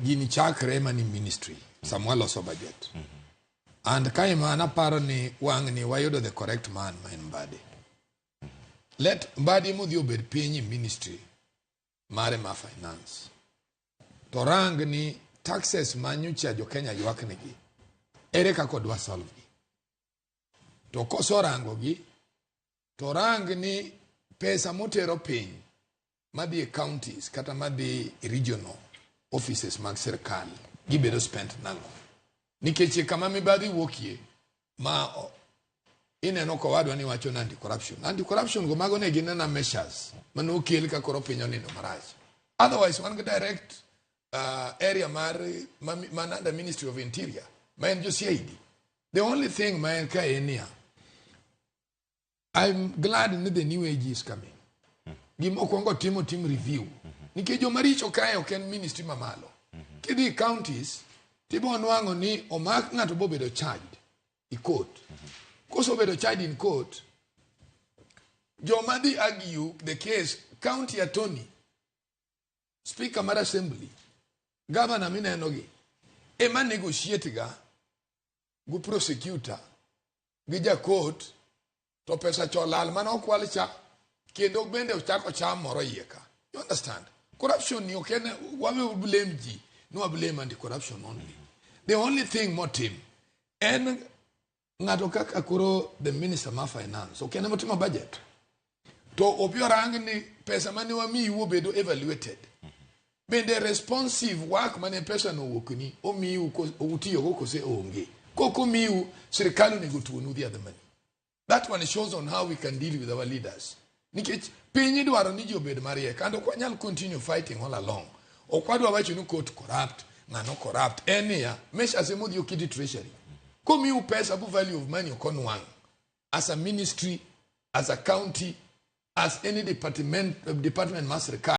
Gini chakre mani ministry sama waloso budget. And kae ma naparo ni wang' ni wayudo the correct man ma en Mbadi. Let Mbadi modhi obed piny e ministry mare ma finance. To rang ni taxes ma nyocha jo Kenya ywak negi. Ere kaka odwa solve gi? To kosorango gi, to rang ni pesa motero piny madhi e counties kata madhi e regional offices mag sirkal gibedo spent nang'o? Nikech e kama mibadhi wuokie ma ineno kowadwa ni wacho ni anti corruption, anti corruption go mago ne gin mana measures mane okel ka koro piny onindo marach. Otherwise wan gi direct area mar man under Ministry of Interior ma en jo CID. The only thing ma en ka en niya, I'm glad ni the new age is coming. Gima okwongo timo tim review nikech joma richo kae ok en ministry mamalo. Kidhi counties tibo nwang'o ni omak ng'ato bobedo charged i court. Kosebedo charged in court, joma dhi argue the case, county attorney, speaker mar assembly, governor mineno gi ema negotiate ga gi prosecutor gi ja court, to pesa cho lal mana okwal cha kendo bende ochako cham moro iye ka. You understand? Corruption ni ok en wawe blame ji no wa blame anti corruption only. The only thing motim en ng'ato kaka koro the minister ma finance ok en emotimo budget, to obi orang ni pesa mane wamiyu obedo evaluated, bende responsive work mane pesa no owuokni omiu utiyogo kose onge. Kok omiu, sirikal onego tuonu the other money. That one shows on how we can deal with our leaders, nikech piny idwaro ni ji obed mariek and ok wanyal continue fighting all along. Ok wadwa wacho ni court corrupt, ng'ano corrupt. En niya, measures emodhi oketi treasury komiu pesa bu value of money ok onwang' as a ministry, as a county, as any department mar sirikal.